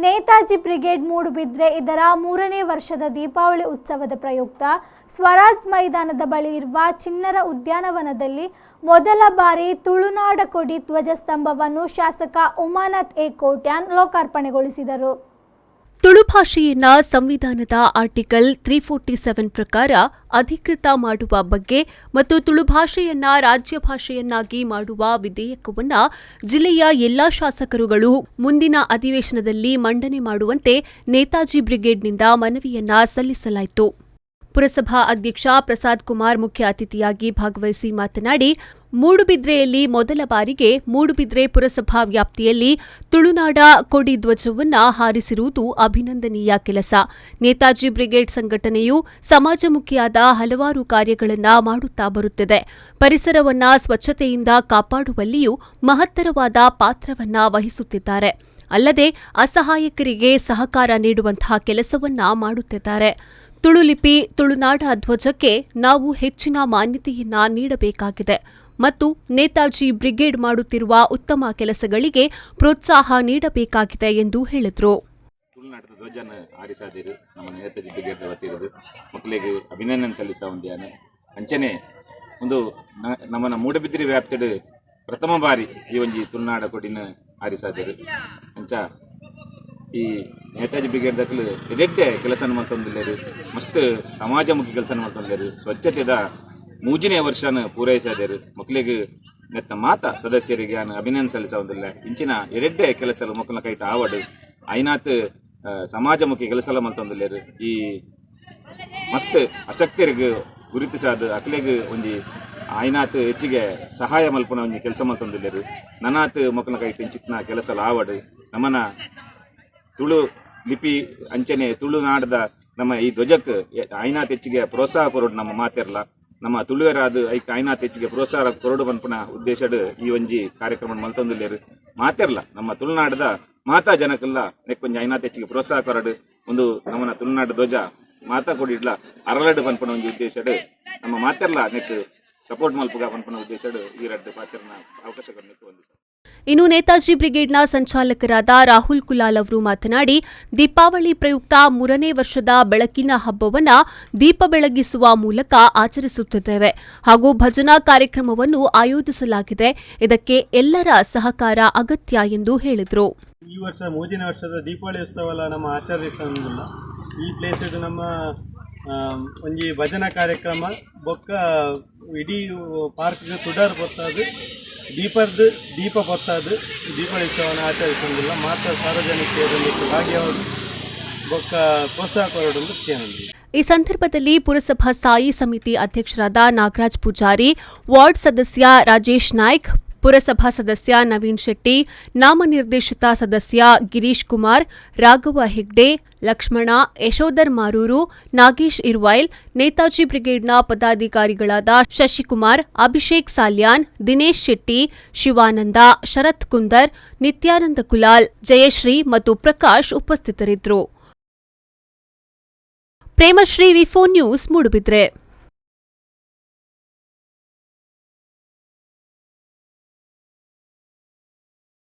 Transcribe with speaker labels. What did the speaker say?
Speaker 1: Netaji brigade Moodbidri ಇದರ 3ನೇ ವರ್ಷದ ದೀಪಾವಳಿ ಉತ್ಸವದ ಪ್ರಯುಕ್ತ ಸ್ವರಾಜ್ ಮೈದಾನದ ಬಳಿ ಇರುವ ಚಿಣ್ಣರ ಉದ್ಯಾನವನದಲ್ಲಿ ಮೊದಲ ಬಾರಿ ತುಳುನಾಡ ಕೊಡಿ ಧ್ವಜಸ್ತಂಭವನ್ನು ಶಾಸಕ ಉಮಾನಾಥ್ ಎ ಕೋಟ್ಯಾನ್ ಲೋಕಾರ್ಪಣೆಗೊಳಿಸಿದರು.
Speaker 2: ತುಳು ಭಾಷೆಯನ್ನ ಸಂವಿಧಾನದ ಆರ್ಟಿಕಲ್ 347 ಪ್ರಕಾರ ಅಧಿಕೃತ ಮಾಡುವ ಬಗ್ಗೆ ಮತ್ತು ತುಳು ಭಾಷೆಯನ್ನ ರಾಜ್ಯ ಭಾಷೆಯನ್ನಾಗಿ ಮಾಡುವ ವಿಧೇಯಕವನ್ನ ಜಿಲ್ಲೆಯ ಎಲ್ಲಾ ಶಾಸಕರುಗಳು ಮುಂದಿನ ಅಧಿವೇಶನದಲ್ಲಿ ಮಂಡನೆ ಮಾಡುವಂತೆ ನೇತಾಜಿ ಬ್ರಿಗೇಡ್ನಿಂದ ಮನವಿಯನ್ನ ಸಲ್ಲಿಸಲಾಯಿತು. ಪುರಸಭಾ ಅಧ್ಯಕ್ಷ ಪ್ರಸಾದ್ ಕುಮಾರ್ ಮುಖ್ಯ ಅತಿಥಿಯಾಗಿ ಭಾಗವಹಿಸಿ ಮಾತನಾಡಿ, ಮೂಡುಬಿದ್ರೆಯಲ್ಲಿ ಮೊದಲ ಬಾರಿಗೆ ಮೂಡುಬಿದ್ರೆ ಪುರಸಭಾ ವ್ಯಾಪ್ತಿಯಲ್ಲಿ ತುಳುನಾಡ ಕೊಡಿ ಧ್ವಜವನ್ನ ಹಾರಿಸಿರುವುದು ಅಭಿನಂದನೀಯ ಕೆಲಸ. ನೇತಾಜಿ ಬ್ರಿಗೇಡ್ ಸಂಘಟನೆಯು ಸಮಾಜಮುಖಿಯಾದ ಹಲವಾರು ಕಾರ್ಯಗಳನ್ನು ಮಾಡುತ್ತಾ ಬರುತ್ತಿದೆ. ಪರಿಸರವನ್ನ ಸ್ವಚ್ಛತೆಯಿಂದ ಕಾಪಾಡುವಲ್ಲಿಯೂ ಮಹತ್ತರವಾದ ಪಾತ್ರವನ್ನ ವಹಿಸುತ್ತಿದ್ದಾರೆ. ಅಲ್ಲದೆ ಅಸಹಾಯಕರಿಗೆ ಸಹಕಾರ ನೀಡುವಂತಹ ಕೆಲಸವನ್ನ ಮಾಡುತ್ತಿದ್ದಾರೆ. ತುಳು ಲಿಪಿ, ತುಳುನಾಡ ಧ್ವಜಕ್ಕೆ ನಾವು ಹೆಚ್ಚಿನ ಮಾನ್ಯತೆಯನ್ನ ನೀಡಬೇಕಾಗಿದೆ ಮತ್ತು ನೇತಾಜಿ ಬ್ರಿಗೇಡ್ ಮಾಡುತ್ತಿರುವ ಉತ್ತಮ ಕೆಲಸಗಳಿಗೆ ಪ್ರೋತ್ಸಾಹ ನೀಡಬೇಕಾಗಿದೆ ಎಂದು ಹೇಳಿದರು.
Speaker 3: ತುಳುನಾಡದ ಧ್ವಜನ ಆರಿಸಾದಿರು ನಮ್ಮ ನೇತಾಜಿ ಬ್ರಿಗೇಡ್ ವತಿಯಿರುದು ಮಕ್ಕಳಿಗೆ ಅಭಿನಂದನೆ ಸಲ್ಲಿಸ ಒಂದ್ಯಾನ. ಅಂಚನೆ ಒಂದು ನಮ್ಮನ ಮೂಡಬಿದ್ರಿ ವ್ಯಾಪ್ತಿಡ್ ಪ್ರಥಮ ಬಾರಿ ಈ ಒಂಜಿ ತುಳುನಾಡ ಕೊಡಿನ ಆರಿಸಾದಿರು. ಅಂಚ ಈ ನೇತಾಜಿ ಬ್ರಿಗೇಡ್ ದಕಲು ಎಡೆಡ್ಡೆ ಕೆಲಸ ಮಲ್ತೊಂದುಲ್ಲೆರ್, ಮಸ್ತ್ ಸಮಾಜಮುಖಿ ಕೆಲಸ ಮಲ್ತೊಂದುಲ್ಲೆರ್. ಸ್ವಚ್ಛತೆದ 3ನೇ ವರ್ಷನ ಪೂರೈಸಾದೆರ್. ಮಕ್ಕಳಿಗೆ ನೆತ್ತ ಮಾತ ಸದಸ್ಯರಿಗೆ ಯಾನ್ ಅಭಿನಂದನೆ ಸಲ್ಲಿಸವುದಿಲ್ಲ. ಇಂಚಿನ ಎಡೆಡ್ಡೆ ಕೆಲಸ ಮೊಕ್ಕಲ್ನ ಕೈತ ಆವಡ್. ಐನಾತ್ ಸಮಾಜಮುಖಿ ಕೆಲಸ ಮಲ್ತೊಂದುಲ್ಲೆರ್. ಈ ಮಸ್ತ್ ಅಶಕ್ತರಿಗೆ ಗುರುತಿಸಾದ ಅಕ್ಲೆಗ್ ಒಂಜಿ ಆಯ್ನಾತ್ ಹೆಚ್ಚಿಗೆ ಸಹಾಯ ಮಲ್ಪುನ ಒಂಜಿ ಕೆಲಸ ಮಲ್ತೊಂದುಲ್ಲೆರ್. ನನಾತ್ ಮೊಕ್ಕಲ್ನ ಕೈಟ್ ಇಂಚಿತ್ತಿನ ಕೆಲಸ ಆವಡ್. ನಮನ ತುಳು ಲಿಪಿ ಅಂಚನೆ ತುಳುನಾಡದ ನಮ್ಮ ಈ ಧ್ವಜಕ್ ಐನಾತ್ ಹೆಚ್ಚಿಗೆ ಪ್ರೋತ್ಸಾಹ ಕೊರೊಡು. ನಮ್ಮ ಮಾತೆರ್ಲ ನಮ್ಮ ತುಳುವೆರಾದ ಐಕ್ ಐನಾತ್ ಹೆಚ್ಚಿಗೆ ಪ್ರೋತ್ಸಾಹ ಕೊರೊಡು ಪನ್ಪುನ ಉದ್ದೇಶಡ್ ಈ ಒಂಜಿ ಕಾರ್ಯಕ್ರಮ ಮಲ್ತೊಂದುಲ್ಲೆರ್. ಮಾತೆರ್ಲ ನಮ್ಮ ತುಳುನಾಡದ ಮಾತಾ ಜನಕ್ಕೆಲ್ಲ ನೆಕ್ಕೊಂಜಿ ಐನಾತ್ ಹೆಚ್ಚಿಗೆ ಪ್ರೋತ್ಸಾಹ ಕೊರಡು. ಒಂದು ನಮ್ಮನ ತುಳುನಾಡು ಧ್ವಜ ಮಾತಾ ಕೊಡಿಡ್ಲ ಅರಳಡು ಪನ್ಪುನ ಒಂಜಿ ಉದ್ದೇಶಡ್ ನಮ್ಮ ಮಾತೆರ್ಲ ನೆಕ್ ಸಪೋರ್ಟ್ ಮಲ್ಪುಗ ಪನ್ಪುನ ಉದ್ದೇಶಡ್ ಈ ರಡ್ಡ್ ಪಾತೆರ್ನ ಅವಕಾಶ ಕೊರ್ನೆಕ್ ಒಂದು
Speaker 2: ಇನ್ನು ನೇತಾಜಿ ಬ್ರಿಗೇಡ್ನ ಸಂಚಾಲಕರಾದ ರಾಹುಲ್ ಕುಲಾಲ್ ಅವರು ಮಾತನಾಡಿ, ದೀಪಾವಳಿ ಪ್ರಯುಕ್ತ 3ನೇ ವರ್ಷದ ಬೆಳಕಿನ ಹಬ್ಬವನ್ನ ದೀಪ ಬೆಳಗಿಸುವ ಮೂಲಕ ಆಚರಿಸುತ್ತಿದ್ದೇವೆ ಹಾಗೂ ಭಜನಾ ಕಾರ್ಯಕ್ರಮವನ್ನು ಆಯೋಜಿಸಲಾಗಿದೆ. ಇದಕ್ಕೆ ಎಲ್ಲರ ಸಹಕಾರ ಅಗತ್ಯ ಎಂದು ಹೇಳಿದರು.
Speaker 4: ಈ ವರ್ಷ 3ನೇ ವರ್ಷದ ದೀಪಾವಳಿ ಉತ್ಸವ ಎಲ್ಲ ನಮ್ಮ ಆಚರಿಸೋದಿಲ್ಲ. ಈ ಪ್ಲೇಸ್ ನಮ್ಮ ಒಂಜಿ ಭಜನಾ ಕಾರ್ಯಕ್ರಮ ಬೊಕ್ಕ ಇಡೀ ಪಾರ್ಕ್ ತುಡರ್ ಪೊತ್ತಾದು, ದೀಪರ್ದು ದೀಪ ಪೊತ್ತಾದು ದೀಪಾವಳಿ ಉತ್ಸವನ ಆಚರಿಸೋದಿಲ್ಲ. ಮಾತ್ರ ಸಾರ್ವಜನಿಕರಲ್ಲಿ ಭಾಗಿಯಾವುದು ಬೊಕ್ಕ ಪ್ರೋತ್ಸಾಹ ಕೊರೊಡು ಕೇನೊಂದು.
Speaker 2: ಈ ಸಂದರ್ಭದಲ್ಲಿ ಪುರಸಭಾ ಸ್ಥಾಯಿ ಸಮಿತಿ ಅಧ್ಯಕ್ಷರಾದ ನಾಗರಾಜ್ ಪೂಜಾರಿ, ವಾರ್ಡ್ ಸದಸ್ಯ ರಾಜೇಶ್ ನಾಯ್ಕ್, ಪುರಸಭಾ ಸದಸ್ಯ ನವೀನ್ ಶೆಟ್ಟಿ, ನಾಮನಿರ್ದೇಶಿತ ಸದಸ್ಯ ಗಿರೀಶ್ ಕುಮಾರ್, ರಾಘವ ಹೆಗ್ಡೆ, ಲಕ್ಷ್ಮಣ, ಯಶೋಧರ್ ಮಾರೂರು, ನಾಗೇಶ್ ಇರ್ವೈಲ್, ನೇತಾಜಿ ಬ್ರಿಗೇಡ್ನ ಪದಾಧಿಕಾರಿಗಳಾದ ಶಶಿಕುಮಾರ್, ಅಭಿಷೇಕ್ ಸಾಲ್ಯಾನ್, ದಿನೇಶ್ ಶೆಟ್ಟಿ, ಶಿವಾನಂದ, ಶರತ್ ಕುಂದರ್, ನಿತ್ಯಾನಂದ ಕುಲಾಲ್, ಜಯಶ್ರೀ ಮತ್ತು ಪ್ರಕಾಶ್ ಉಪಸ್ಥಿತರಿದ್ದರು. ಪ್ರೇಮಶ್ರೀ, ವಿಫೋ ನ್ಯೂಸ್, ಮೂಡುಬಿದ್ರೆ.